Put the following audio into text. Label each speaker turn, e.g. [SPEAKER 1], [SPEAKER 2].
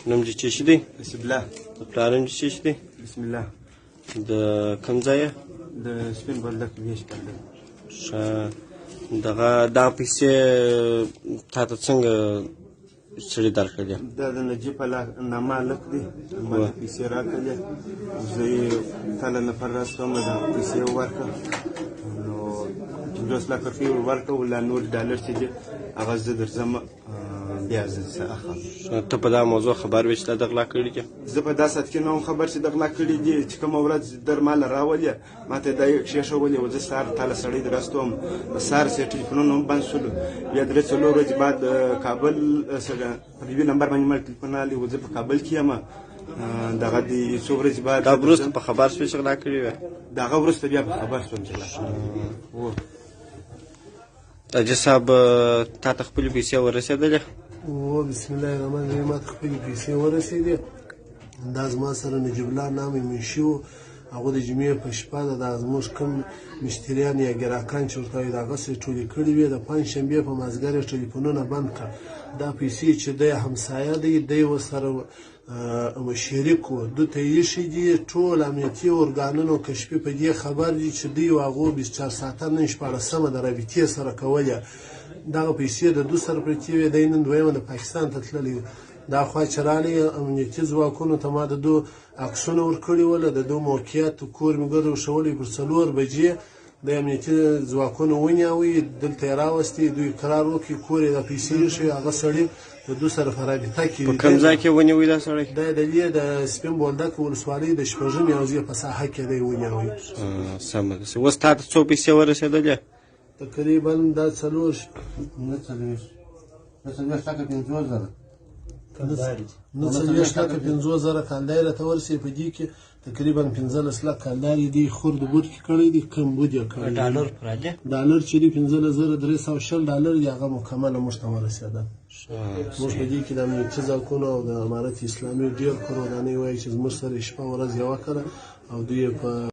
[SPEAKER 1] نوم دې څه شي دی؟
[SPEAKER 2] نصیب الله.
[SPEAKER 1] د پلار نوم دې څه شي دی؟
[SPEAKER 2] بسم الله.
[SPEAKER 1] د کوم ځای یې؟
[SPEAKER 2] د سپین بولدک ویش بولدک.
[SPEAKER 1] ښه، دغه دا پیسې تا ته څنګه سړي درکړلې؟
[SPEAKER 2] دا د نجیب الله نامه هلک دی، ما ته پیسې راکړلې، زه یې تاله نفر راستوم، دا پیسې یې ورکړه، نو 50 لکه روپۍ ور ورکړه، لا نور ډالر چې دي هغه زه درځم بیا زه څه اخلم.
[SPEAKER 1] ته په دا موضوع خبر وې چې دا د غلا کړي دي؟
[SPEAKER 2] زه په دا ساعت کې نه وم خبر چې د غلا کړي دي، چې کومه ورځ در ماله راولې ما ته دا یې کښېښولې وه، زه سهار تاله سړی درستوم، سهار سې ټلیفونونه هم بند شولو، بیا درې څلور ورځې بعد کابل سره پر یوه نمبر باندې ما ټلیفون راغلی و، زه په کابل کې یم، دغه دې څو ورځې بعد
[SPEAKER 1] دا وروسته په خبر شوې چې غلا کړي وې؟
[SPEAKER 2] د هغه وروسته بیا په خبر شوم چې غلا کړي وو.
[SPEAKER 1] حاجي صاحب تا ته خپلې پیسې ورسېدلې؟
[SPEAKER 3] هو، بسم الله الرحمن الرحیم، ما ته خپلې پیسې ورسېدې. دا زما سره نجیب الله نامې منشي و، هغه د جمعې په شپه ده دا زموږ کوم مشتریان یا ګراکان چې ورته وایي د هغه سره ټولې کړې وې، د پنجشنبې په مازدیګر یې ټلیفونونه بند کړه. دا پیسې چې دی همسایه دی، دی ورسره شریک و، دوی ته یې ایښي دي. ټول امنیتي ارګانونو کشفي په دې خبر دي چې دوی او هغو 24 ساعته نن 16مه د رابطې سره کولې. دغه پیسې د دوی سره پرتې وې، دی نن دویمه د پاکستان ته تللی و. دا خوا چې راغلی امنیتي ځواکونو ته ما د دوی عکسونه ورکړي ول، د دوی موقعیت کور مې ګرځو ښوولی. پر 4 بجې د امنیتي ځواکونو ونیاوی، دلته یې راوستي، دوی قرار وکړي، کور یې د پیسې ایښي، هغه سړي د دوی سره په رابطه کې
[SPEAKER 1] په کوم ځای کې ونیوی دا سړی؟
[SPEAKER 3] دا د دې د سپین بولدک ولسوالۍ د 6مې حوزې په ساحه کې دی ونیاوی.
[SPEAKER 1] سمه ده. اوس تا ته څو پیسې ورسېدلې؟
[SPEAKER 3] تقریبا دا څلور
[SPEAKER 4] نه څلوېښت لکه 50 زره.
[SPEAKER 3] نه څلوېښت لکه 50 زره کالدارې راته ورسېدې. په دې کې تقریبا 15 لک کالدارې دی خورد بود کې کړی دی، کم بود یې کړی دی.
[SPEAKER 1] ډالر پرې دی؟
[SPEAKER 3] ډالر چې دی 15,320 ډالر دی، هغه مکمله موږ ته ورسېده. موږ په دې کې د امنیتي ځواکونو او د امارت اسلامي ډېر قربانۍ وایي چې زموږ سره شپه ورځ یوه کړه او دوی یې په